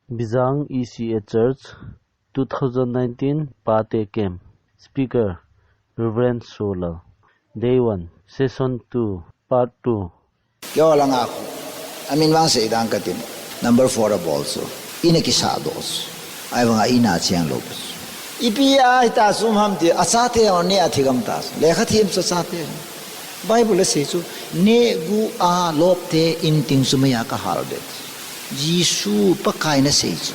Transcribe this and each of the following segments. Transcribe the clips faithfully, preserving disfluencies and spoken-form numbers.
Bijang E C A Church, two thousand nineteen Pate Camp. Speaker, Reverend Solal. Day one, Session two, Part two. Keo langa khu. Amin vang sei dang katin. Number four a bol chu. Ina kisa do chu. Ai vanga ina chiang lo chu. Ipi a hita sum ham ti, achate on ne athigam ta chu. Lekha thiem chu achate. Bible a sei chu, neh gu a lop te in ting chu meiya ka hal de. Jesu Pakai na sei chu.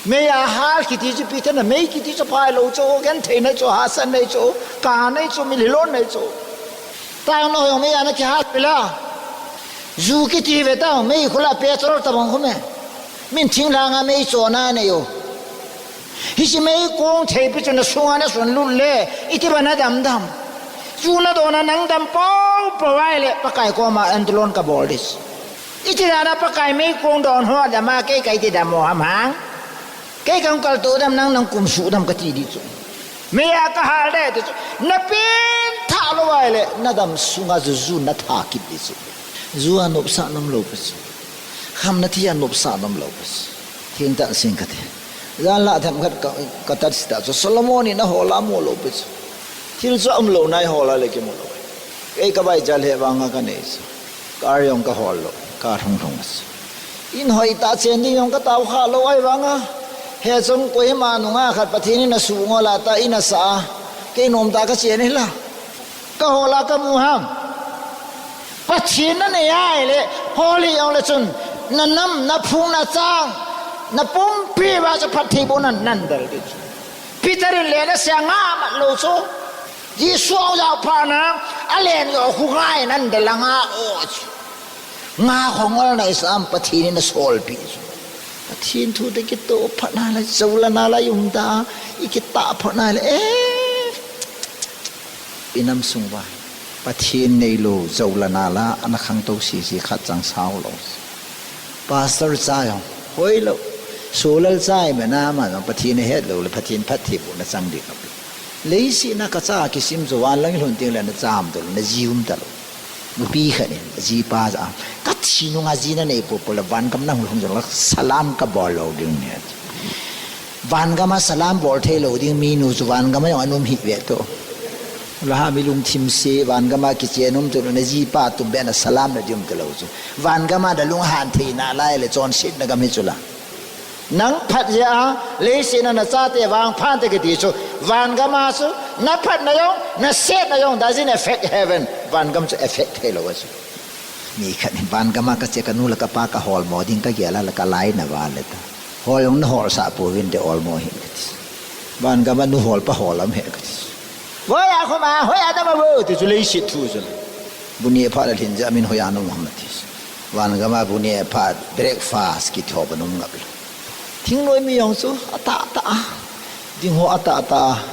Meiya hal kiti chu ipi ti na, mei kiti chu phai lo chu, genthei nei chu, hahsat nei chu, ka nei chu, milhilon nei chu. Tang no ho meiya na kihal pila. Ju kiti ve ta, mei khula petrol tabang khu me. Min thinglhang a mei chona nei u. Hiche meikong theipi chu na sunga na sun lut le, iti bana dam dam. Ju na dona nang dam pou pou ai le, Pakai koma antulon ka bol dis. Iti dana Pakai meikong don ho dama kei kai ti dam mo ham hang. Kei kang kal to dam nang nang kum su dam kati di chu. Meiya ka hal de ti chu. Na pen tha lo ai le, na dam sunga ju ju na tha kit di chu. Ju a nopsa nom lo pa chu. Kham na thi a nopsa nom lo pa chu. Theng ta sing kati. Jan la them khat ka, ka tat sita chu Solomon in a hol a mu lo pa chu. Thil chu um lo nai hol a le ki mu lo. Ei ka bai jal he vanga ka nei chu. Kar jong ka hol lo, kar hung hung chu. In hoi ta chen ding jong ka tao kha lo ai vanga. He chung Kohima nunga khat Pathen in a su ngol a ta in a sa a. Kei nom ta ka chen hi la. Ka hol a ka mu ham. Pathen na nei ai le, hol hi jong le chun, na nam, na phung, na chang, na pumpi va chu phatthei boh nan, nan del di chu. Peter in le na sia nga mat lo chu. Jesu a jao pha na, a len jo khu ngai nan del a nga o chu. Nga khongol na isam Pathen in a solpi chu. Pathen thu te kito phat na la, jo la na la yum ta, i kita phat na la, eh. I nam sung va. Pathen nei lo, jo la na la, ana khang to si si khat chang sao lo. Pastor cha jong, hoi lo. Solal cha i me na ma jong, Pathen a het lo le, Pathen phatthei boh na chang di kap. Leiset na ka cha kisim chu van lang lhun ting le na cham to, na ji um ta lo. Nupi khat in, a ji pa ja. Ka thi nunga ji na nei po po le van gam na hung hung jong la salam ka bol lo ding ne. Van gam a salam bol thei lo ding mi nu chu van gam a jong a um hi ve to. La ha mi lungthim se van gam a kichen um chu na ji pa tum be na salam na ding um ta lo chu. Van gam a da lunghan thei na lai le chonset na gam hi chu la. Nang phat jeh a, leiset a na chate vangphat te kiti chu, van gam a chu, na phat na jong, na set na jong, doesn't affect heaven. Van gam chu affect thei lo a chu. Mi khat in van gam a ka che ka nu le ka pa ka hol mo ding ka gel a le ka lai na va le ta. Hol jong na hol sa po vin te ol mo hin ka ti. Van gam a nu hol pa hol am he ka ti. Voi a khoma, hoi a dam a vo, ti chu leiset thu chu. Bu neh phat le lhin jeh a min hoi a nom ham ti. Van gam a bu neh phat breakfast kithop a nom ngap lo. Thingnoi mi jong chu atah tah a. Ding ho atah tah a.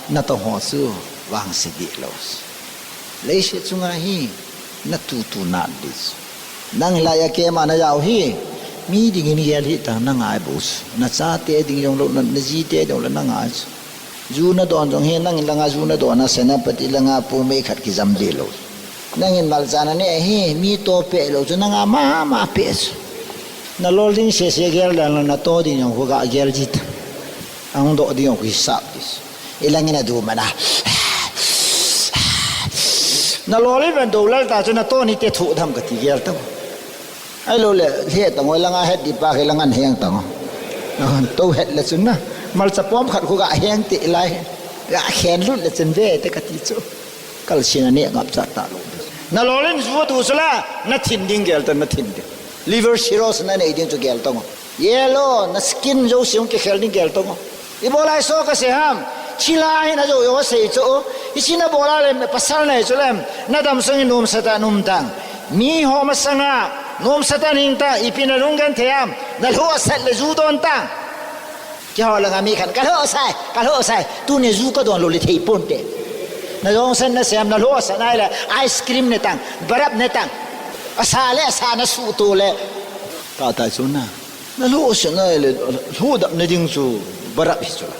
Na tong ho chu vangse deh lo. Leiset chunga hi na tu tu nat di chu. Nang lai a kema na jao hi. Mi dingin gel hi ta na ngai bu chu. Na chate ding jong lo, na, na jite jong lo na ngai chu. Ju na don jong hi, nangin langa ju na don a, Senapati langa pu mei khat kijam di lo. Nangin malcha na ne hi, mi to pe lo chu, nanga mama pe chu. Na lol ding sese gel dan lo, na to ding jong khu ga gel ji ta. Ahung doh ding jong khu hisap di chu. I langin a du mana. Na lol i ven do lal ta chu, na to ni te thu dam ka ti gel ta. Ahilou le, he tang o, langa het di pa, he langan heng tang o. To het le chun na, malcha pom khat khu ga heng te lai. Ga khen lut le chun ve te ka ti chu. Kal sin a ne ngap cha ta lo. Na lolin ju a du chu la, na thin ding gel ta, na thin ding. Liver cirrhosis na nei ding chu gel tang o. Yellow, na skin jo siung ki khel ding gel tang o. Ibolai so ka se ham, thilha hi na jo jo sei chu, hichi na bola le pasal nei chu lem, na dam sung in nomsa ta num tang. Mi ho masanga, nomsa ta ning ta, ipi na lunggen thei ham, na lhoh sat le ju don tang. Keiho langa mi khan, ka lhoh sai, ka lhoh sai, tuni ju ka don lou le thei ponte. Na jong san na sem, na lhoh sat nai le, ice cream ne tang, barap ne tang. Asa le, asa na su to le. Ta ta chu na. Na lhoh sat nai le, lhoh dap na ding chu, barap hi chu la.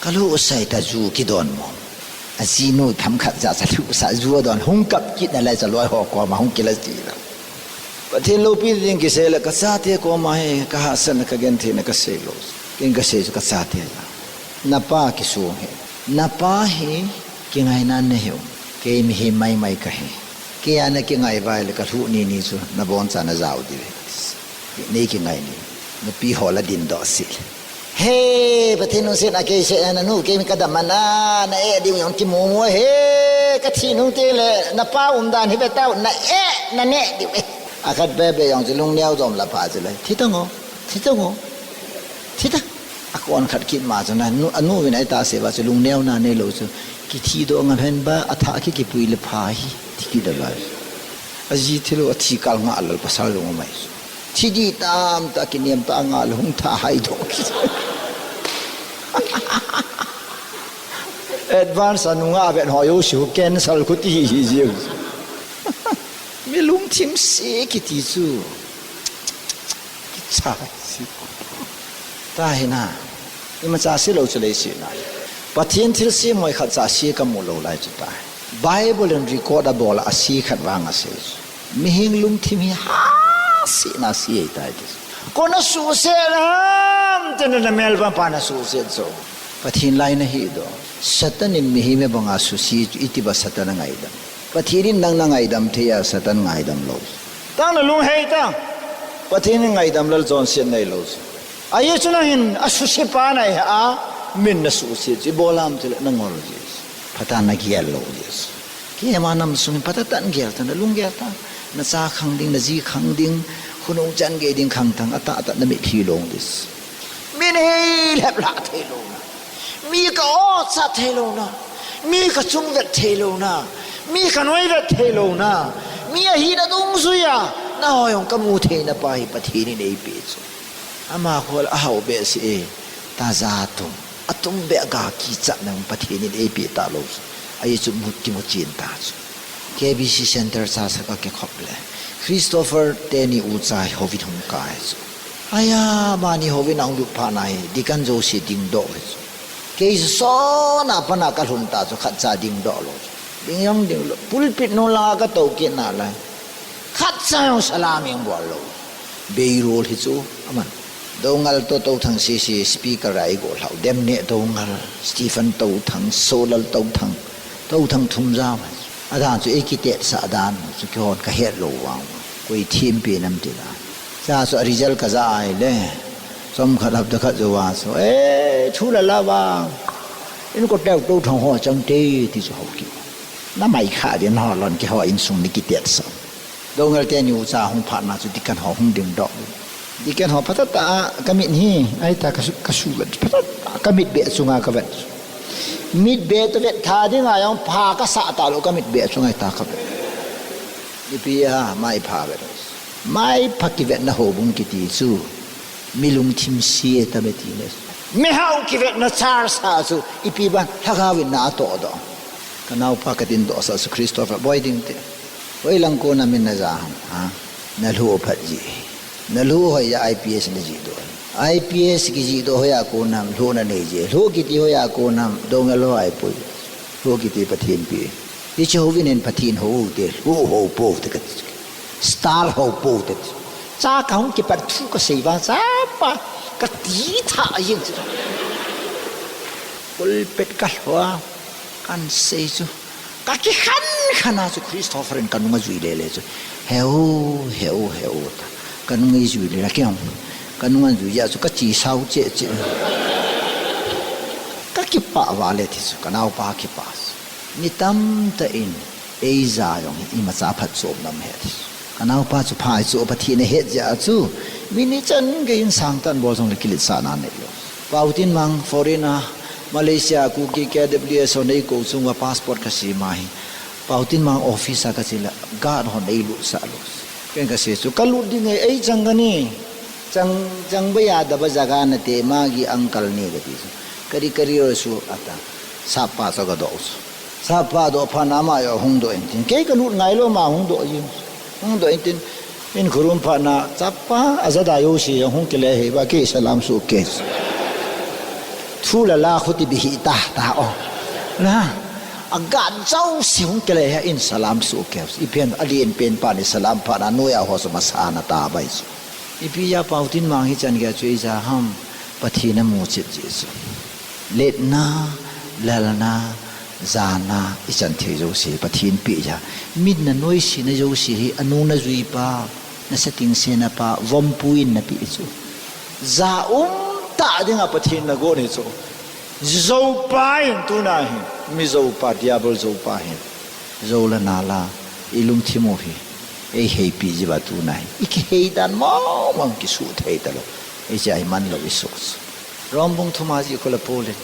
Ka lhoh sai ta ju kidon mo. A jinu themkhat ja cha lhoh sa ju adon hung kap kit na lai cha loi ho koma hung kila ji la. Pathen loupi ding kisei le kachate koma hi kahahsatna kagentheina kasei lou. Ken kasei chu kachate la. Napa kisong hi. Napa hi kingaina nahiu. Kei mihem maimai kahi. Kei a nakingai uva le kalhuh ni ni chu naboncha najao diu ahi. Nei kingai ni. Nupi ho la dingdoh sih le. He, Pathen lungsetna kei seh, nanu kei mi kadam a na, na eh diu jong kimu mu e, he, kathi nung teng le, napa umdan hi ve tao, na eh, na neh diu e. Akhat bebe jong chu lungneo dom la pha chu le, thi tang o, thi tang o, thi ta. Akon khat kit ma chu na, nu, anu vin ahi ta se va chu lungneo na neilou chu, kithi doh ngam hen ba, athah ki kipui le pha hi, thi kit a va. Aji thilou, athi kal nga lal pasal jong umai chu. Thi di tam ta kinem ta nga le hung tha hai doh. Advance a nunga vet ho jouse cancel khu ti hi jiu. Mi lungthim se kiti chu. Kicha si. Tahi na. Imacha se lou chu lei si na. Pathen thilse moi khatcha se kamu lou lai chu tai. Bible in record abol a se khat vang asei chu. Mihem lungthim hi ha se na se ahi tai ti. Koi na suhset ham, ti na, na mel pa pa na suhset chu. Pathen lai nahi doh. Satan in mihem banga suhset chu iti ba Satan a ngaidam. Pathen in nang na ngaidam thei a Satan ngaidam lou. Tang na lunghei ta. Pathen in ngaidam lal chonset neilou chu. Ajeh chu nang hin asuhset pa nahi a, min na suhset chu. Ibol ham ti le na ngol ji. Phatah a na gel lou ji. Keima nam sung in phatah tah in gel tan, na lung gel tan. Na cha khang ding, na ji khang ding, khonung chan gei ding khang tan, atah tah na mitlhi lou ding. Min hei lhep lha thei lou na. Mi ka o cha thei lou na. Mi ka chung vet thei lou na. Mi ka noi vet thei lou na. Mi ahina dungjuia. Na ho jong ka mu thei na pa hi Pathen in ei pe chu. Ama khol a hao behseh e, ta ja tum. A tum beh ga kichat na Pathen in ei pe ta lou. Ajeh chu mu kimu chen ta chu. K B C Center cha saka kikhop le. Christopher teni u cha hi hovin hung kai chu. Aya, mani hovin ahung lut phat na hi, Deacon Josie dingdoh hi chu. Kei chu sona pana ka lhun ta chu, khat cha dingdoh lou chu. Ding jong ding lou. Pulpit nung langa ka tou kit na lai. Khat cha jong salam jong bol lou. Beirol hi chu, aman. Doungel toh Touthang C C speaker a eigo lhau. Demneh Doungel, Stephen Touthang, Solal Touthang, Touthang Thumjao. Adan chu ei kitetsah dan chu keihon ka het lou vang. Koi thempi nam ti dan. Cha chu a result ka ja ai le. Chomkhat hapta khat jou a chu. Eh, thu la la vang. In ko teu Touthang ho chang te ti chu hou ki. Na mai kha di na lon keiho insung ni kitetsah. Doungel teni u cha hung phat na chu Deacon ho hung dingdoh. Deacon ho phatah tah a ka mit hi, ahi ta ka su, ka su vet, phatah tah a ka mit beh chunga ka vet. Mit beh toh vet tha dinga jong pha ka sah talou ka mit beh chunga ahi ta ka vet. Ipi a, mai pha vet. Mai pha kivetna houbung kiti chu. Mi lungthim se tah me ti ne. Mi hao kivetna char sa chu ipi ban lhagao in na toh doh. Ka naopa ka dingdoh sah chu Christopher boi ding te. Hoilang kona min na ja ham, ha? Na lhu phat ji. Na lhu hoiya I P S na ji doh. I P S kiji doh hoiya kona ham, lhu na nei ji. Lhu kiti hoiya kona ham, Doungel ho ahi poi. Lhu kiti Pathen pi. Hiche houvin hin Pathen hou te, lhu hou pou te kati. Star hou pou te. Cha ka hung kipat thu ka sei vang, chapa, ka ti tha jeng chu. Pulpit ka lhua, kan sei chu. Ka kikhan khan a chu Christopher in ka nung ajui le le chu. Heu, heu, heu ta. Ka nung eijui le la kei jong. Ka nung ajui a chu ka chi sao che che. Ka kipah vale ti chu, ka naopa kipah. Mi tamtah in, eija jong hi imacha phatchomna um ahi. Ka naopa chu phai chu Pathen ahet jeh a chu, mi ni chan gei in sangtah in bol jongle kiletsahna nei lou. Paotinmang foreign a, Malaysia, Kuki K W S ho nei kou chunga passport ka sem a hi. Paotinmang office a ka che le, guard hon ei lutsah lou. Ken ka sei chu, ka lut ding e, ei chang ka ni. Chang, chang bhaiya, daba jaga na te, magi uncle ni ka ti chu. Kari, kari ro su ata. Sapa chu ka doh chu. Sapa doh phat na ama jong hung doh in tin. Kei ka lut ngai lou ma hung doh jin. Hung doh in tin. In khurum phat na chapa ajada jouse jong hung kile hei ba kei salam su ke. Thu la la khuti bi hi ta ta o. La. Agat jouse hung kile he in salam su keu. Ipi ham alen pen pa ni salam pha na noiya ho chu masana ta bai chu. Ipi ja pau tin mang hi chan keu chu ija ham Pathen amu chet ji chu. Letna, lalna, jana, ichan thei jouse Pathen peh ja. Min na noise na jouse hi anung na jui pa, na setting se na pa, vompu in na peh chu. Ja um ta dinga Pathen na gon hi chu. Jou pa in tuna hi, mi jou pa, diabol jou pa hin. Jou la na la, i lungthim u hi, ei heipi jiva tuna hi. I kihei dan mong mong kisu thei talou. Ei cha i man lou i su. Rom bung thum a ji khula Paul in.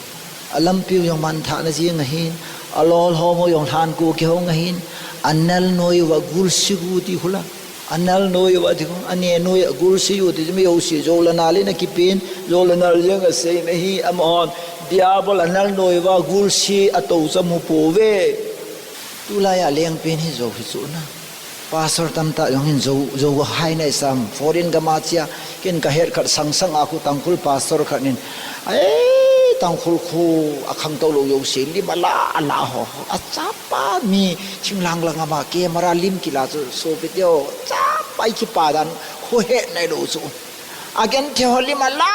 A lampiu jong man thah na jing ahin, a lol ho mo jong lhan ku kihong ahin, a nal noi uva gul sigu ti khula. Anal noi uva ti, ane noi a gulsi u ti mi jouse jou le nal in akipen, jou le nal jeng asei na hi amahon, diabol anal noi uva gulsi ato cha mu pouve. Tulai a leng pen hi jou hi chu na. Pastor tamtah jong hin jou, jou hai na isam, foreign gam a chia, ken ka het khat Sangsang a khu Tangkhul pastor khat nin, ai, Tangkhul khu akhangtou lou jouse, lim ala, ala ho, achapa mi, Thinglang lang ama camera lim kila chu, sopite ho, chapa i kipa dan, khu he nai lou chu. Agenthei ho lim ala,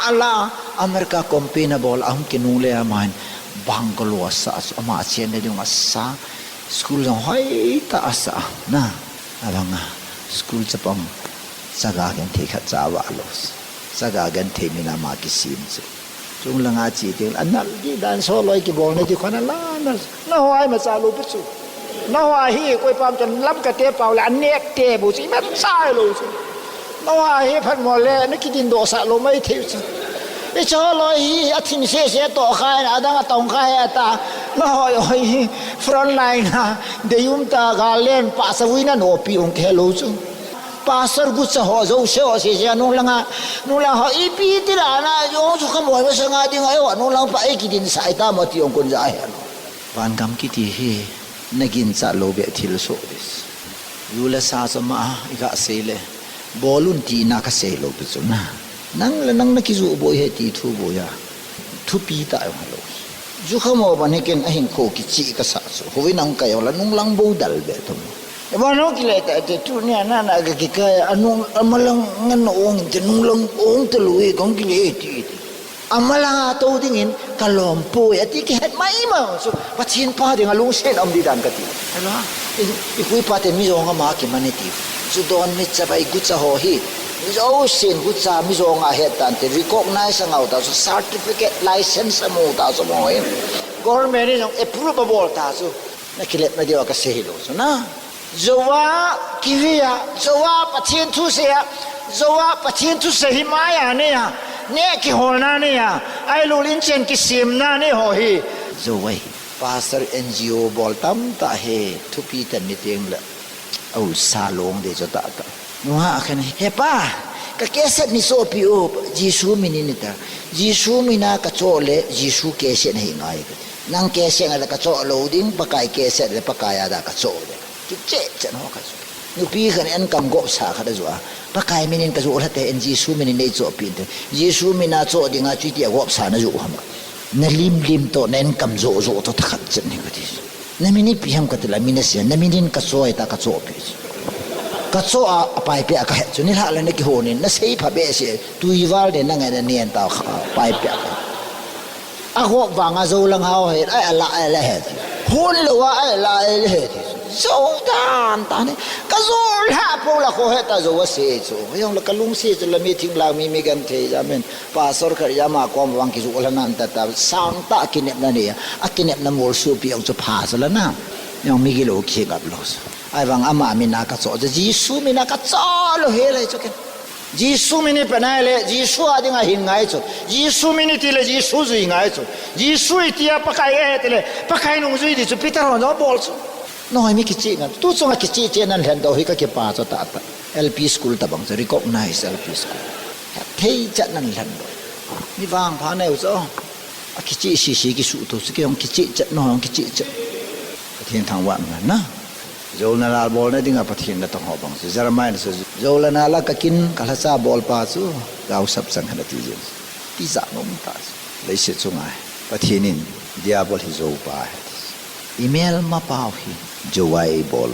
ala, America company a bol, ahung kinung le amahin, bungalow asa chu, ama achen le ding asa, school jong hoitah asa, na, abang a, school chapang, chaga genthei khat cha va lou, chaga genthei min ama kisem chu. Chung langa chi teng, anal di dan so loi kibol na di khona la, na, na ho ai ma cha lou pi chu. Na ho ai hi koi pam chan lam ka te pau le, anek te bu chu, i ma cha lou chu. Na ho ai hi phat mo le, na kidin doh sah lou mai thei chu. I cho loi hi, athim se se to khai, adang atong khai ata. Na ho ai hi, front line ha, de yum ta ga len pa sa vui na no pi ong ke lou chu. Pastor gucha ho, jouse ho, sese, nung langa, nung langa ho, ipi ti la na, jong chu khamoi masanga ding ahi, nung lang pa, ei kidin sai ta mo ti ong kun ja ahi. Van gam kiti hi, na ginchat lou beh thil soh dis. Ju le sa chu ama, i ga sei le, bol un ti na ka sei lou pi chu na. Nang le nang na kiju boi he ti thu boi a. Thupi ta jong hi lou. Ju khamo ban hi ken ahin kho kichi ka sa chu. Hovin ang ka jong la nung lang bou dal beh thum. Eba no kile ta te tu ni ana na ka kikai a nung amalang ngan ong te nung lang ong te lui kong kile ti ti. Amalang a to dingin ka lom poi ati kihet mai ma chu Pathen pa dinga lungset um di dan ka ti. Hello. I, i khui pa te mi jong ama kiman e ti. Chu don mi cha bai gucha ho hi. Mi jo sin gucha mi jong a het tan te recognize a ngau ta chu certificate license a mu ta chu mo hi. Government ni jong approve a bol ta chu. Na kilep na diu a ka sei lou chu na. Jouva kivi a, jouva Pathen thu sei a, jouva Pathen thu sei hi mai a nei a, ne kiholna nei a, ai lul in chen kisemna nei ho hi. Jouva hi, pastor N G O bol tamtah he, thupi tan ni teng le, au sa long de cho ta ta. Nunga a khen, he pa, ka cassette ni chohpi o, Jesu min in ta, Jesu min a ka choh le, Jesu cassette hi ngai ka. Nang cassette a ka choh lou ding, Pakai cassette le, Pakai a da ka choh le. Kicheh cheh ho ka chu. Nupi khan enkam gop sa khat a ju a. Pakai min in ka ju lha te, en Jesu min in nei chohpi te. Jesu min a choh dinga chu iti a gop sa na ju ham ka. Na lim lim to, na enkam jo jo to ta khat chen ni ka ti. Na min ipi ham ka ti la, min a sia, na min in ka choh ta ka chohpi. Ka choh a, a pai pe a ka het chu, ni lha le na kihon in, na sei pha be se, tui val de na ngai na nen ta kha, pai pe a ka. A gop vang a jo lang hao he, ai ala ai la he. Hun lo a ai la ai la he. Jo dan ta ni. Ka jo lha po la kho he ta jo a se chu. Jong la ka lung se chu la mi thing lang mi mi genthei ja men. Pastor khat ja ma kom vang ki jo la nan ta ta. Sang ta kinepna ni. A kinepna mol su pi ong chu pha chu la na. Jong mi gilo ki gap lo chu. Ai vang ama min a ka choh. Jesu min a ka choh lo he lai chu ken. Jesu min i pe nai le, Jesu a dinga hin ngai chu. Jesu min i ti le, Jesu jui ngai chu. Jesu i ti a Pakai e ti le, Pakai nung jui di chu, Peter hon jong bol chu. Noi mi kichi ngan. Tu chunga kichi che nan lhen do hi ka kipa chu ta ta. L P school ta bang chu, recognize L P school. Thei chat nan lhen do. Mi vang pha neu chu. A kichi si si ki su tu chu ki hong kichi chat no hong kichi chat. Pathen thangvah na na. Jou na lal bol na dinga Pathen na tong ho bang chu. Jeremiah na chu. Jou la na la ka kin ka lhacha bol pa chu. Gau sap chang hana ti jin. Ti ja nom ta chu. Leiset chu ngai. Pathen in diabol hi jou pa he. Email ma pau hi. Joa ei bol.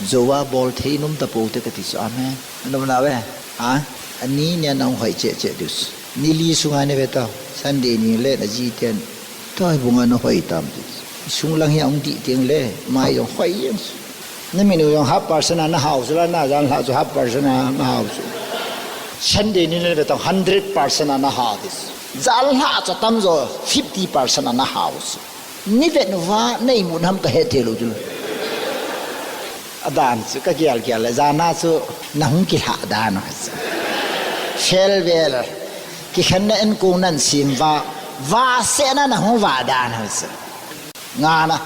Joa bol thei nom ta pou te kati chu. Amen. Nom na ve. Ha? Ani nia nang hoi che che dus. Ni li sunga ne ve ta. Sunday ni le na ji ten. Toi bunga na hoi tam ti. Sung lang hi ang di teng le. Mai jong hoi yang. Na min u jong half percent a na hao chu la na jan la chu half percent a na hao chu. Sunday ni le ve ta hundred percent a na hao this. Jan la chu tam jo fifty percent a na hao chu. Ni vet uva, na imut ham ka het thei lou chu. Adan chu ka gial gial le, jana chu na hung kilha dan u chu. Fel vel. Kikhenna en kong nan sim va, va se na na hung va dan u chu. Ngana.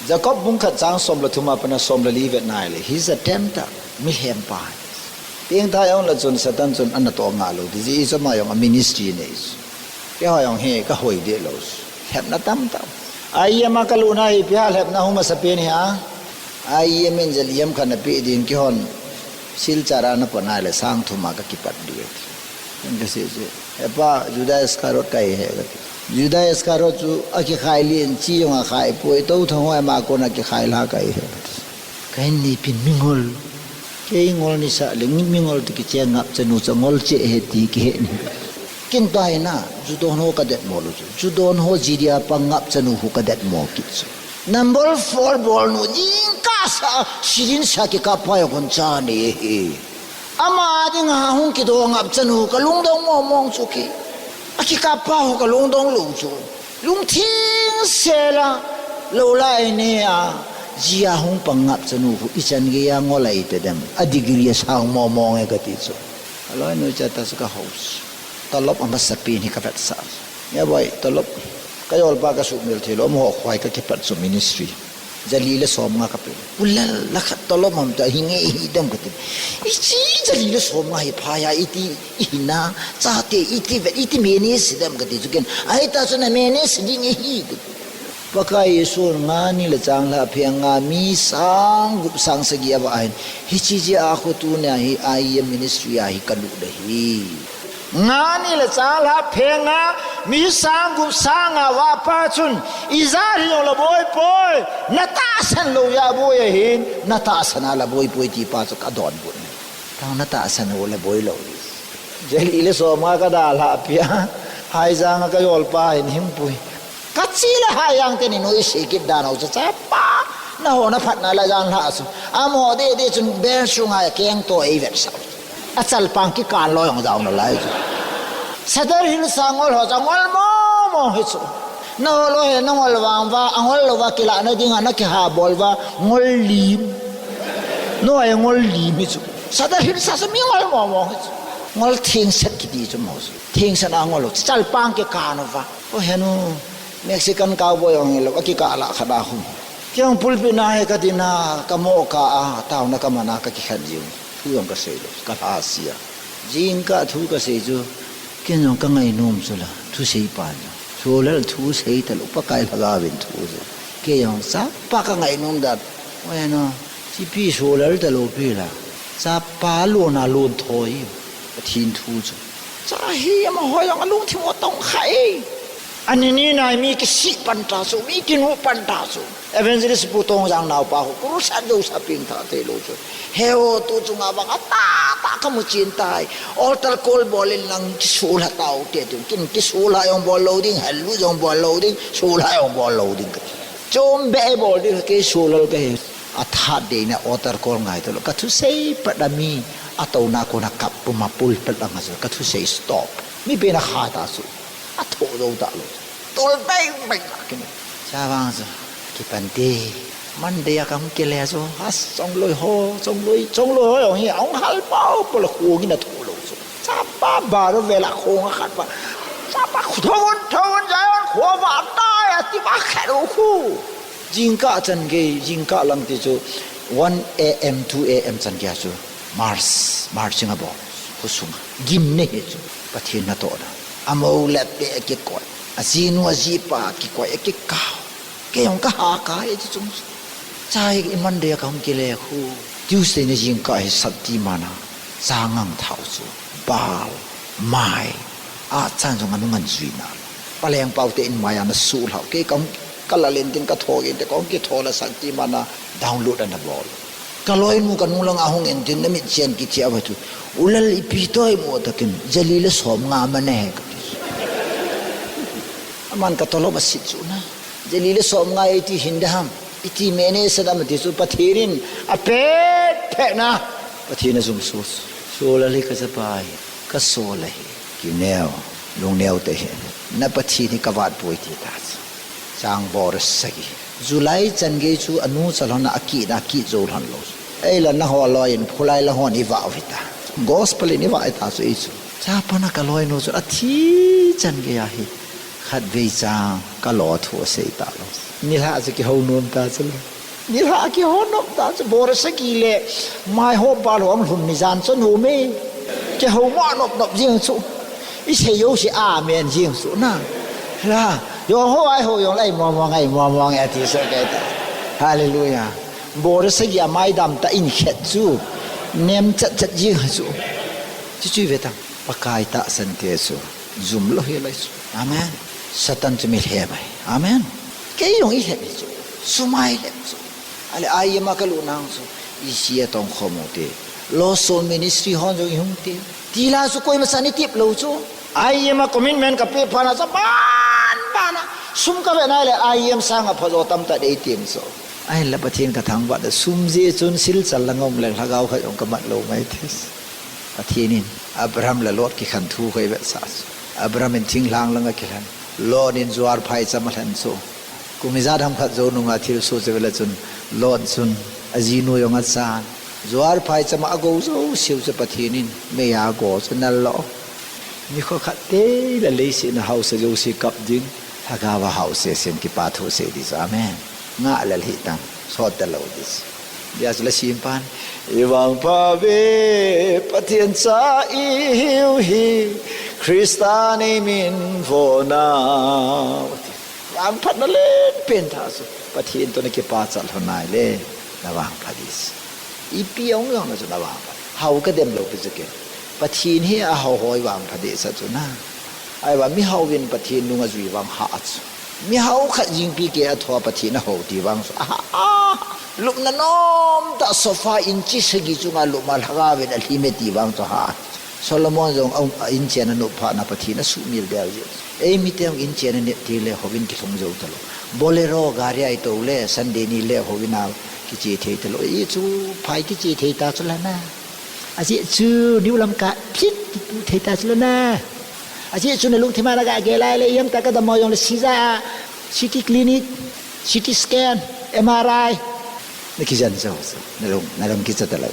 Jacob bung khat chang som le thum a pana som le li vet nai le. He's a tempter. Milhem pa. Pieng thai ong la chun Satan chun ana to nga lou. Ti ji i chama jong a ministry nei. Keiho jong hi ka hoi deh lou. Lhepna tamtah. I M a ka luna hi ipi ham lhepna hung masapen hi a. I M in jali ham khat na pe ding keihon. Silchar a na pan nai le sang thum a ka kipat diu. Ken ka sei sei. Hepa Judas Iscariot ka hi e ka ti. Judas Iscariot chu a kikhai lien chi jong a khai poi to thang hoi ma kon a kikhai la ka hi e ka ti. Ka hin nei pin mingol. Kei ngol ni sa le ngi mingol ti kiche ngap chanu cha ngol che he ti kihe ni. Kin tai na, ju don ho ka det mo lo chu. Ju don ho ji dia pa ngap chanu hu ka det mo ki chu. Number four bol nu jing ka sa, sirin sa ki ka pa yo kon cha ni he. Ama ding a hung kido ngap chanu ka lungdong mo mong chu ki. A kikap pa hu ka lungdong lou chu. Lungthim sela lou lai ne a. Ji a hung pang ngap chanu hu i chan gei a ngol a i te dem. A degree a sang mo mong e ka ti chu. A loi nu cha ta chu ka hos. Tolop a masapen hi ka vet sa. Ya boi, tolop. Ka jol pa ka sumil thei lou, mo khoi ka kipat chu ministry. Jali le som nga ka pe. Pulal la khat tolop mam ta hi nge hi dem ka ti. I chi jali le som nga hi pha ya i ti i hi na, cha te i ti vet, i ti me ni si dem ka ti chu ken. Ai ta chu na me ni si ding i hi ti. Pakai Jesu nga ni le chang la phe nga mi sang gup sang sagi a va ain. Hi chi ji a khu tu ne hi I M ministry a hi ka lu de hi. Nga ni le chang la phe nga mi sang gup sang a va pa chun i za hi jong la boi poi na ta san lo ya boi a hin na ta san a la boi poi ti pa chu ka don bu. Tang na ta san ho la boi lo. Jali le som nga ka da la pia. Hai jang ka jol pa hin him pui. Ka chi le hai jang te ni noi se kit dan ho cha cha pa. Na ho na phat na la jang la su. A mo de de chun ben su nga keng to ei vet sa. A chal pang ki kan lo jong jao na lai chu. Sadar Hills a ngol ho cha ngol mo mo hi chu. Na ho lo he na ngol vang va, a ngol lo va kila na ding a na ki ha bol va, ngol lim. No ai ngol lim hi chu. Sadar Hills a sa mi ngol mo mo hi chu. Ngol thing set ki ti chu mo chu. Thing set a ngol lo. Chal pang ki kan va. O henu. Mexican cowboy ong lo, a ki ka la kha da hu. Ki ong pulpit na he ka ti na, ka mo ka a, tau na ka mana ka ki khan jiu. Thu jong ka sei lo, ka la sia. Jing ka thu ka sei chu, ken jong ka ngai nom chu la, thu sei pa jong. Thu lal thu sei ta lo, Pakai la ga vin thu chu. Ke jong sa, pa ka ngai nom da. Oi no, chi pi so lal ta lo pi la. Sa pa lo na lo thoi. Pathen thu chu. Cha hi ama hoi jong a lungthim o tong khai. Ani ni nai mi ki si pan ta chu, mi ki nu pan ta chu. Evangelist Pu Tong Jang nau pa ho, kuru sa jo sa ping ta te lo chu. He o tu chu nga bang a ta ta ka mu chin tai. Altar call bol in lang ki su la tau te tu. Kin ki su la jong bol lo ding, hal lu jong bol lo ding, su la jong bol lo ding ka ti. Chom be bol ding ke su lal ka he. A that de na altar call ngai to lo. Ka thu sei pat a mi a to na ko na kap pu ma pul pat a nga chu. Ka thu sei stop. Mi pe na kha ta chu. A tho do ta lo. Tol bang bang la kini. Cha vang chu. Ki pan te. Monday a kam ke le chu. Has chong loi ho, chong loi, chong loi ho jong hi. Ong hal pau pau la khu ngi na tho lo chu. Cha pa ba ro ve la khu nga khat pa. Cha pa khu tho von, tho von ja yon khu va ta ya ti ba khat lo khu. Jingkah chan gei, jingkah lang ti chu one A M, two A M chan gei a chu Mars, Mars chinga bol, khusunga. Gim ne hi chu, Pathen natohna. Amo le pe kikoi. Ajinu ajipa kikoi kikau. Kei jong kaha kahi chu chung chu. Chai i Monday a kahung kile khu. Tuesday ni jingkah hi Shaktiman a. Changang thao chu. Bal. Mai. Achan jong anung anjui na. Paleng pau te in mai ana sulhau. Kei kahung Kalal intin katho intin, kong kitho la sak ti mana download ana bol. Kaloinu kanung langa hung intin, namit chen kithi a chu. U lal, ipi toh imu takin, jali le som nga mane kati. Aman katolop asit chu na. Jali le som nga iti hinda ham. Iti mene sa dam ati chu Pathen in apet pet na. Pathen ajum su. Su lal hi kachapa hi. Kasol ahi. Kineo. Lungneo te hi. Na Pathen hi kavat poi ti ta chu. Chang bor sagi. July chan gei chu anu chalhon a kit a kit jou lhon lou. Ei la na ho loi in phulai la hon i va u hita. Gospel in i va i ta chu ei chu. Chapa na kaloinu chu athi chan gei ahi. Khatvei chang kalo thu asei ta lou. Nilhah chu kihou nom ta chu lou. Nilhah kihou nom ta chu bor sagi le mai ho pa lo ang lhun ni jan chu nu me. Kihou mo nop nop jing chu. I sei jouse amen jing chu na. La, jong ho ai ho jong lai mo mo ngai mo mo ngai ti sa kai ta. Hallelujah. Bor sagi a mai dam ta in khet chu. Nem chat chat jing chu. Chu chu ve ta. Pakai tahsan te chu. Jum lou hi lai chu. Amen. Satan chu mi lhem ahi. Amen. Kei jong i lhem hi chu. Sum a i lhem chu. Ale I M a kalut nang chu. I si a tong khom u te. Lost Soul Ministry hon jong i hung te. Ti la chu koima chan i tip lou chu. I M a commitment ka pe phat na chu ban ban a. Sum ka ve na le I M sang a phajo tam ta dei tim chu. Ahin la Pathen ka thangvah da sum jeh chun silchal la ngom leng lhagao khat jong ka mat lou mai thei. Pathen in Abraham le Lot kikhen thu koi vetsah chu. Abraham in thinglhang langa kilhen. Lot in juar phaicham alhen chu. Kum ijat ham khat jou nunga thilsoh chu vele chun Lot chun ajinu jong achan. Juar phaicham a agou jouseu chu Pathen in meiya ago chu nal lou. Nikho khat tei le leiset a hausa jouse kap ding. Lhagao a hausa sem kipa thu sei ding chu. Amen. Ngah lel hih tang, sot talou ding. Dia chu la sim pan. I vangpha ve, Pathen cha i hiu hi, Christa nei min vo na. Vangphatna len pen tha chu. Pathen toh na kipachat lhon nai le, na vangpha ding. Ipi ong jong na chu na vangpha. Hao ka dem lou pi chu ke. Pathen hi a hao hoi vangpha ding sa chu na. Ahivang mihao vin Pathen nung ajui vang hah chu. Mihao khat jingpi kei a thoa Pathen ahao ti vang chu. Aha, ah, lupna nom tah sofa inchi sagi chunga lupma lhagao vin alhim e ti vang chu hah. Solomon jong a, a inchen anop phat na Pathen asuhmil del jeh. Ei mite jong inchen anep ti le hou vin kilhung jou talou. Bolero gari a i tou le Sunday ni le hou vin a kiche thei talou. I chu phai kiche thei ta chu la na. Ajeh chu, niu lam ka phit, thei ta chu la na. Ajeh chu, na lungthim a na ga gel lai le, iam ta ka dam mo jong le, sija, C T clinic, C T scan, M R I. Na kijan jo chu, na lung, na lung kicha talou.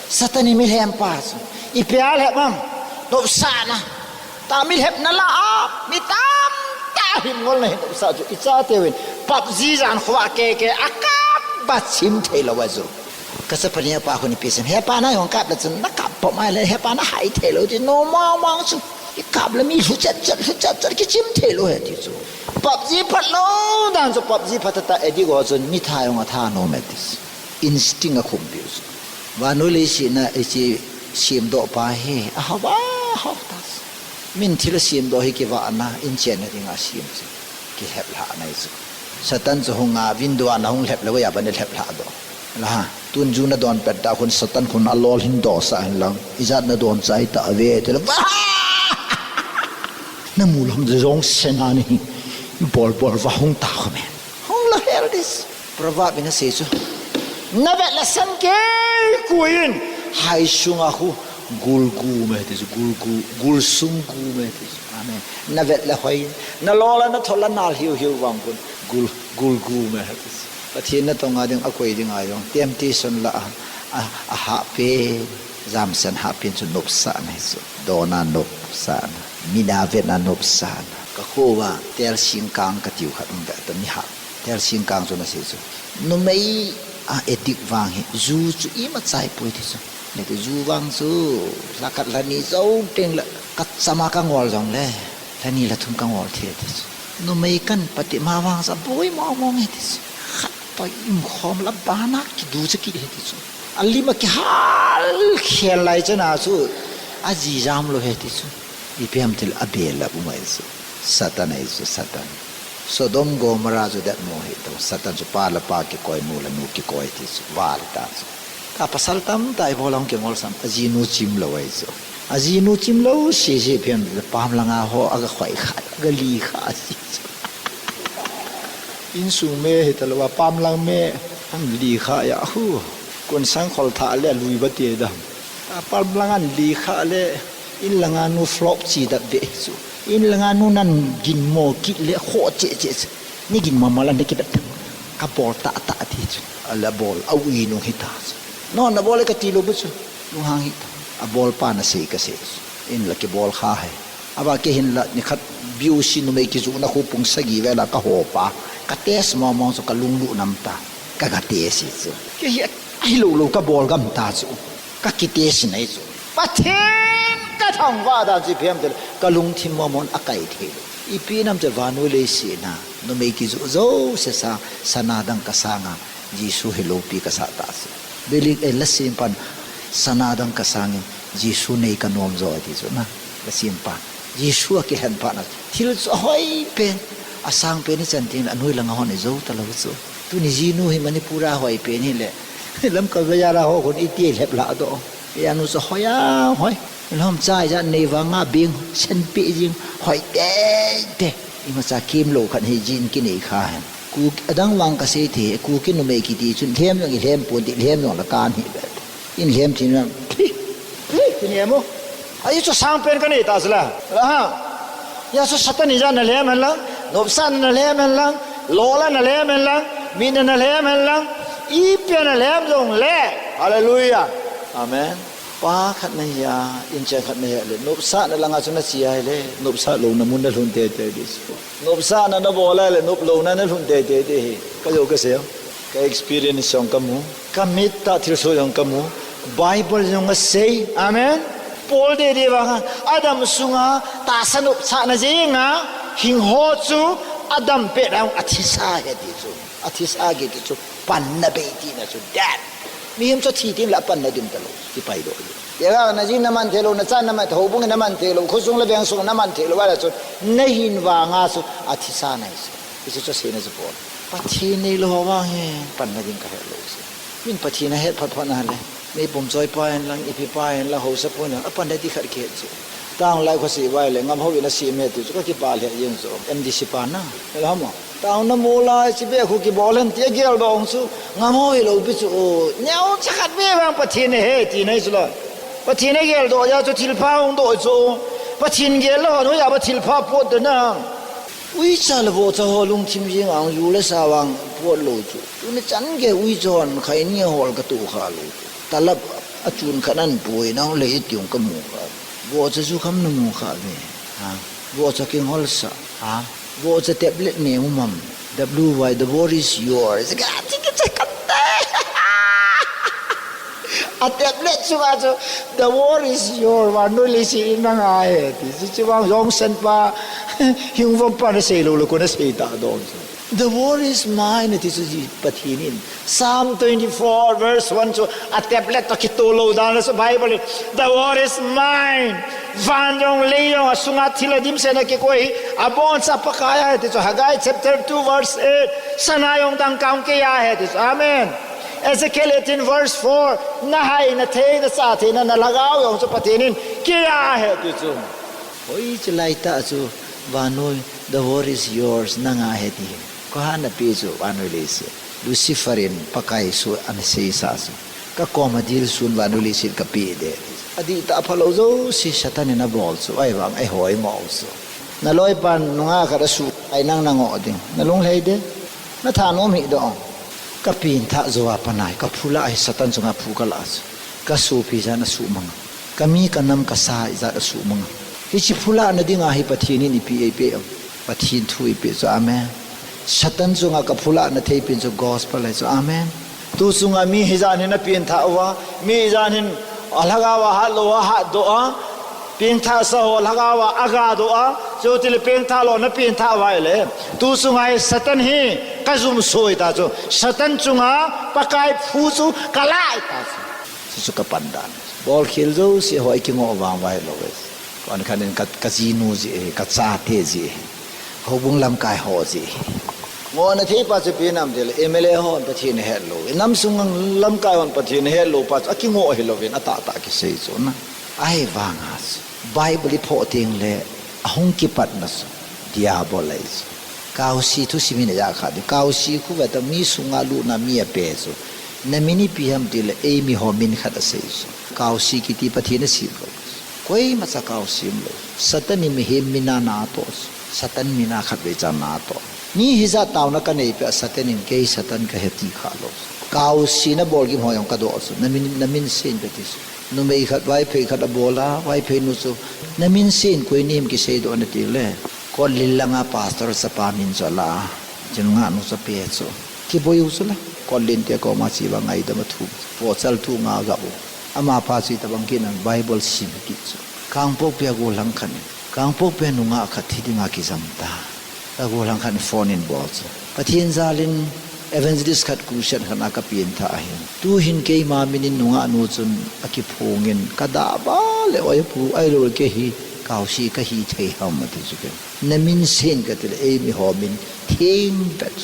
Satan hi mi lhem pa chu. Ipi a lhem am, nopsahna. Ta mi lhepna la a, mi tamtah hin ngolna hin nopsah chu. I chateu vin, PUBG jan khovah kei kei, a kap ba chim thei lou a chu. Ka chapa ni pa khu ni pi sem. He pa na jong kap le chun na kap pom ai le. He pa na hai thei lou ti. No mong mong chu. I kap le mi lhu chet chet, lhu chet chet, kichim thei lou he ti chu. PUBG phat lou dan chu PUBG phat ta ta addict ho chun mi tha jong a tha nom e ti chu. Instinct a khum piu chu. Vannoi leiset a i chi sim doh pa hi. A hao a hao ta chu. Min thil a sim doh hi kivahna, inchen na dinga sim chu. Kilhep lhah na hi chu. Satan chu hung a, window a na hung lhep lou a, ban lhep lhah doh. La ha, tun ju na don pet ta khun Satan khun a lol hin doh sa hin lang. Ijat na don chai ta ve, te la. Na mu lom jong sen a ni. Bol bol va hung ta kho me. Hung la hel ding. Proverb in asei chu. Na vet la san kei kuin. Hai sunga khu. Gul gu me ti chu. Gul gu. Gul sung gu me ti chu. Amen. Na vet la hoi. Na lol a na thol a nal hiu hiu vang kun. Gul, gul gu me ti chu. Pathen na tong a ding a koi ding a jong. Temptation la a, a, a hah pen. Jamsen hah pen chu nopsahna hi chu. Dona nopsahna. Mina vetna nopsahna. Ka kho va, tel sing kang ka tiu khat um ve ta mi hah. Tel sing kang chu na sei chu. Numei a addict vang hi, ju chu ima chai poi ti chu. Nei ti ju vang chu, lha khat lha ni jou teng le, ka chama ka ngol jong le, lha ni lha thum ka ngol thei ti chu. Numei kan pati ma vang sa boi mo mo nge ti chu. Khat pa im khom la bana kidu chu ki he ti chu. A lim a kihal khel lai chana chu, a ji jam lou he ti chu. Ipi ham til a bel la bu mai chu. Satan ai chu, Satan. Sodom Gomorrah chu det mo hi to. Satan chu pa le pa kikoi, nu le nu kikoi ti chu val ta chu. Ta pasal tamtah i bol a hung kingol sam, ajinu chim lou ahi chu. Ajinu chim lou sese phian pam langa ho aga khoi kha, aga li kha si chu. Insung me hi ta lou a, pam lang me an li kha ya hu. Kun sang khol tha le lui ba ti da. A pam lang an li kha le, in langa nu flop chi da be chu. In langa nu nan gin mo kit le kho che che chu. Ni gin mo mo la ni ki bet. Ka bol ta ta ti chu. A la bol, a ui nung hi ta chu. No na bol ka ti lou bu chu. Nung hang hi ta. A bol pa na sei ka sei chu. In la ki bol kha hai. Ava kei hin la ni khat B O C numei kijuhna khu pung sagi vela ka ho pa. Ka test mo mo chu ka lunglut nam ta. Ka ga test hi chu. Kei hi ahi lou lou ka bol gam ta chu. Ka ki test nai chu. Pathen ka thangvah dan chu ipi ham tile ka lungthim mo mon a kai thei lou. Ipi nam tile vannoi leiset a numei kijuh jouse sa, sana dang ka sanga Jesu hi loupi ka sa ta chu. Bilik ei la sim pan sana dang ka sangin Jesu nei ka nom jo ti chu na. La sim pan. Jesu a kilhen pan a. Thil chu a hoi pen. A sang pen i chan tin a noi langa hon i jo ta lou chu. Tuni jinu hi Manipur a hoi pen hi le. Lamka bazar a ho khun i ti lhep la do. I anu chu hoi a hoi. Lhom chai ja nei vanga bing sen pi jing hoi te te. Imacha kim lou khat hi jin ki nei kha hen. Ku adang vang ka sei thei, Kuki numei kiti chun lhem jong i lhem pon ti, lhem jong la kan hi be. In lhem thin na. Hi, hi, thin em o. Ahi chu sang pen ka nei ta chu la. La ha. Ya chu Satan ija na lhem hen lang, nopsahna na lhem hen lang, lola na lhem hen lang, mitna na lhem hen lang, ipi a na lhem jong le. Hallelujah. Amen. Pa khat na hi a, inchen khat na hi a le, nopsahna langa chu na chi a hi le, nopsah louna mun na lhun tei tei di chu. Nopsahna na bol a le, nop louna na lhun tei tei di hi. Ka jo ka sei, ka experience jong ka mu, ka mit a thilsoh jong ka mu, Bible jong a sei. Amen. Paul didi vang a, Adam sunga tahsa nopsahna jeng a hing ho chu Adam pet a hung a thisa ahi ti chu. A thisa ahi ti chu. Panna bei tina chu death. Mihem chu thi tin la panna ding ta lou. Ti pai lou. Ye ga na jin na man thei lou, na chan na man thei, houbung na man thei lou, khosung le vengsung na man thei lou, va la chu. Na hin vang a chu a thisa na hi chu. Hichu chu sei na chu Paul. Pathen nei lou ho vang hi panna ding ka he lou chu. Min Pathen a het phat phat na le. Meipum choi pa hen lang, ipi pa hen lang, haosa pa hen lang, a panna ding khat ki het chu. Tang lai kho si vai le, ngam ho in a si me ti chu ka ki pa le jeng chu. M D C pa na. El ha mo. Taona mol a, chi be khu kibol hen ti a gel dong chu, ngam ho hi lou pi chu, neo cha khat be vang Pathen a he ti nai chu la. Pathen a gel doh a chu thilpha hung doh chu. Pathen gel lou hon hoiya ba thilpha pot de na. Uicha le vohcha ho lungthim jing a hung ju le sa vang pot lou chu. Tuni chan gei uicha hon khai ni hol ka tu kha lou chu. Talap a chun khat nan pui nang le i tiung ka mu kha. Vohcha chu kham na mu kha ve. Ha. Vohcha kingol sa. Ha. Vohcha tablet ne mu mam. W Y, the war is yours. Ka ti ki cha ka te. A tablet chu a chu, the war is yours. Vannoi leiset in nang a he ti. Chu chu vang jong sen pa. Hing vom pa na sei lou lou ko na sei ta dong chu. The war is mine, ti chu ji Pathen in. Psalm twenty-four verse one chu a tablet to kito lou dan chu Bible in. The war is mine. Van jong lei jong a sunga thil a dimset na kikoi hi. A boncha Pakai a he ti chu Haggai chapter two verse eight. Sana jong dangka hung kei a he ti chu. Amen. Ezekiel eighteen verse four. Na hai, na thei, na sa thei, na, na lhagao jong chu Pathen in kei a he ti chu. Hoi chu lai ta chu vannoi, the war is yours, nang a he ti. Ko ha na pe chu vannoi leiset. Lucifer in Pakai su ana sei sa chu. Ka kom a dil sun vannoi leiset ka pe de. A di ta pha lou jouse Satan in a bol chu. Ai vang, ai hoi ngo chu. Na loi pan nunga khat a su ai nang na ngo ding. Na lung lhei de. Na thanom hi do. Ka pin tha jo a panai. Ka phula hi Satan chunga phu ka la chu. Ka su pi jan a su manga. Ka mi ka nam ka sa ijat a suhmang. Hiche phulahna dinga hi Pathen in ipi eipe em. Pathen thu ipi chu. Amen. Satan chunga ka phulahna theipen chu gospel ahi chu. Amen. Tu chunga mi hijat hin a pengthah uva, mi hijat hin a lhagao a hat lou a hatdoh a, pengthahsa ho lhagao a agadoh a, chutile pengthah lou na pengthah uva ahile. Tu chunga hi Satan hi ka jumsoi ta chu. Satan chunga Pakai phu chu ka lai ta chu. Chuchu ka pandan. Bolkhel jouse ho i kingoh vang vai lou e. Kon khan in ka, ka jinu jeh e, ka chate jeh e. Houbung lamkai ho jeh hi. Ngohna thei pa chu ipi ham itile, M L A hon Pathen ahet lou. Inam sung lamkai hon Pathen ahet lou pa chu akingoh hilou vin, atahtah kisei chu na. Ahivanga chu Bible iphoh tengle, ahung kipatna chu Diabol ahi chu. Kaosi thusim in ajakha di. Kaosi khu veta mi sunga lutna mi ape chu. Namin ipi ham itile, eimi ho min khat asei chu. Kaosi kiti Pathen asem lou. Koimacha kaosi umlou. Satan in mihem min a natoh chu. Satan min a khatvei cha natoh. Mi hijat taona kanei peh a Satan in kei Satan kahi ti khalou. Kaosi nabol gim ho jong kadoh chu. Namin, namin sen kati chu. Numei khat Vaiphei khat abol a, Vaiphei nu chu. Namin sen koi nim kiseidoh na tile. Kotlin langa pastor chapa min chu ala. Chun ngahnu chu ape chu. Kiboi u chu la. Kotlin te koma cheva ngaidam a thu. Pochal thu nga gah u. Amapa chu itobang kit nam Bible sim kit chu. Kangpokpi a gollhang khat in. Kangpokpi a nungah khat thi dinga kijam ta. Ka gollhang khat in phone in bol chu. Pathen jal in evangelist khat crusade khat a kapen tha ahin. Tuhin keima min in nungah nu chun akiphong in kadah ba le oi pu ahilou le kei hi kaosi kahi thei ham ati chu kei. Namin sen kati le eimi ho min theng pet.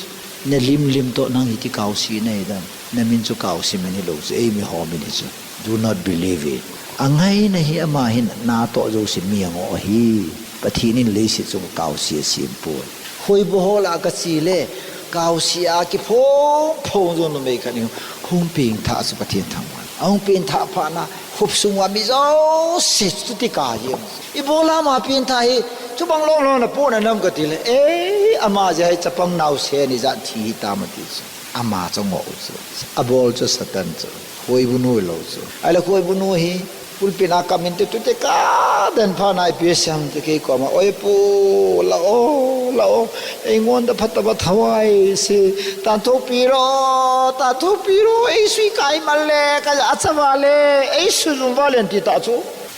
Nalim lim toh nang hiti kaosi nahi dam. Namin chu kaosi min hilou chu eimi ho min hi chu. Do not believe it. Angaina hi ama hin natoh jouse mi angoh ahi. Pathen in leiset chunga kaosi asem poi. Hoibu ho lah a kache le, kaosi a kiphong phong jou numei khat in hung pengthah chu Pathen thangvah. Ahung pengthah phat na, khop sunga mi jouse chuti kajeng. Ibola ama pengthah hi, chubang lom lom napohna nam kati le, ei, ama jeh a hi chapang naosen ijat thi hitam ati chu. Ama chu angoh u chu. Abol chu Satan chu. Hoibu nu lou chu. Ahile hoibu nu hi, pulpit a kamin te tute kaden phat na ipi asei ham itile kei koma, oi pu, la o, la o, eingonda phatah a thauvai se, tanthopi ro, tanthopi ro, eisui kai mal le, kaja achava le, eisui jum valen ti tah chu.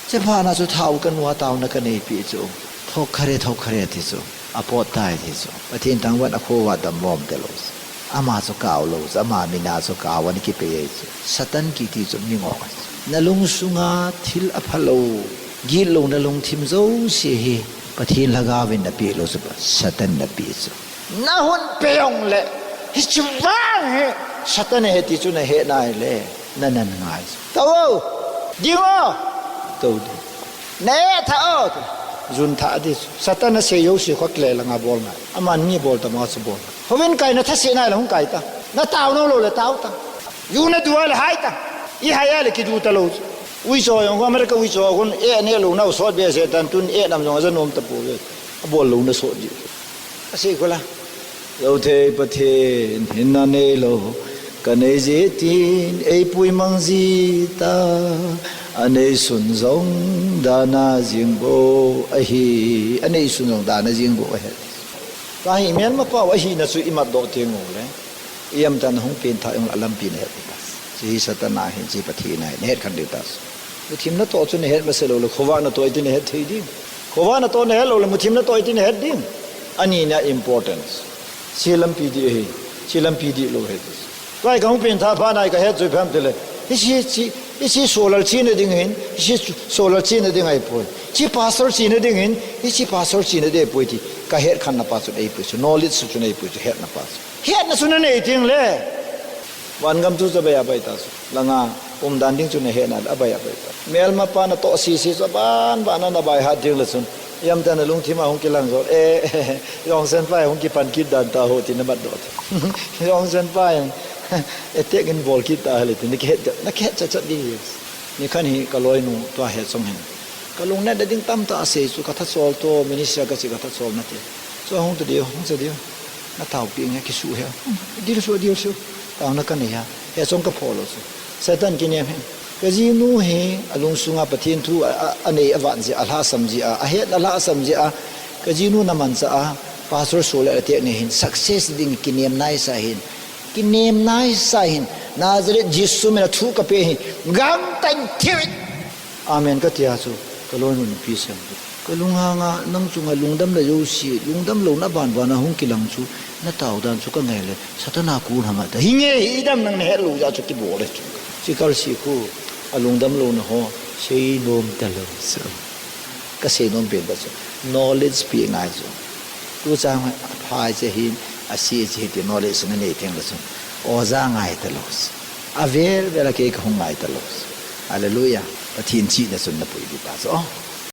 Chephat na chu thao kanu a taona kanei peh chu. Thokkhare, thokkhare ti chu. Apot tai ti chu. Pathen thangvah in akhoh uva damlom talou chu. Ama chu kao lou chu, ama min a chu kao ana kipei ahi chu. Satan kiti chu mi ngoh. Nalung sunga thil aphalou, gitlouna lungthim jouse hi Pathen lhagao vin napeh lou chu Satan napeh chu. Nahung peh jongle, hiche vang hi Satan ahi ti chu nahet nai le, nanan ngai chu. Tou o, ding o, tou ding. Nahet tha o, jun tha di chu. Satan asei jouse kho kile langa bol ngai. Aman mi bol tamo chu bol. Hovin kai na thase nai le hung kai ta. Natao nom lou le tao ta. Ju nadu a le hai ta. Ihai a le kidu talou chu. Uicha jong America uicha jong eh neh louna u sot behseh tan tun eh nam jong aja nom tapouve. Abol louna sot di. Asei khu la. Jou thei Pathen hinna neilou. Kanei jeh tin eipui mang jita. Anei sun jong dana jing bou ahi. Anei sun jong dana jing bou ahi. Tua hi melmapau ahina chu imatdoh teng uleh, ijemtia nahung pengthah jongleh alampi nahet ding ta. Hiche hi Satan ahin, hiche Pathen ahin, nahet khen ding ta. Muthim natoh chu nahet masa lou leh, khovah natoh iti nahet thei ding. Khovah natoh nahet lou leh, muthim natoh iti nahet ding. Ani na importance. Hiche lampi dih ahi, hiche lampi dihlou ahi. Tua hi kahung pengthah phat na hi kahet chu ipi ham itile, hiche, hiche, hiche solal chena ding ahin, hiche solal chena ding ahipoi. Hiche pastor chena ding ahin, hiche pastor chena ding ahipoi ti kahet khenna pa chu ahipoi chu, knowledge chu ahipoi chu, hetna pa chu. Hetna chu nanei teng le, vangam chu abai abai ta chu. Langa umdan ding chu nahetna le abai abai ta. Melmapa natoh sese chu aban ban a nabai hat ding le chun, ijemtia nalungthim a hung kilang jo. Eh, Jongsen pa hung kipan kit dan ta ho ti namatdoh ta. Jongsen pa jong attack in bol kit ta hile ti nakihet, nakihet chat chat ding. Nikhat hi kaloinu tua he chong hin. Kalung nat ding tamtah asei chu kathachol to, minister kache kathachol nate. Chu hung ta diu, hung cha diu. Nataopi nge kisuh he. Dil suh, dil suh. Taona kanei a. He chong kaphoh lou chu. Satan kinem hi. Kajinu hi alungsunga Pathen thu a, a, anei avat jeh a, alhahsam jeh a, ahet alhahsam jeh a. Kajinu namanchah a, pastor Solal attack nei hin, success ding kinem naisa hin. Kinem naisa hin. Nazareth Jesu min a thu kapeh hi. Gangtah in thiu in. Amen katia chu, kaloinu nupi seng chu. Kalunghanga nang chunga lungdamna jouse, lungdam louna banban a hung kilang chu, natao dan chu kangai le, Satan a kon ham ata. Hinge hi idam nang nahet lou jeh chu kibol e chu. Chikal si khu, alungdam louna ho, seinom talou chu. Kaseinom pen ta chu, knowledge pe ngai chu. Tuchan apha hiche hin, ase hiche hi ti knowledge nanei tengle chun, oja ngai talou. Avel vel a kei kahung ngai talou. Hallelujah. Pathen chihna chun napui ding ta chu.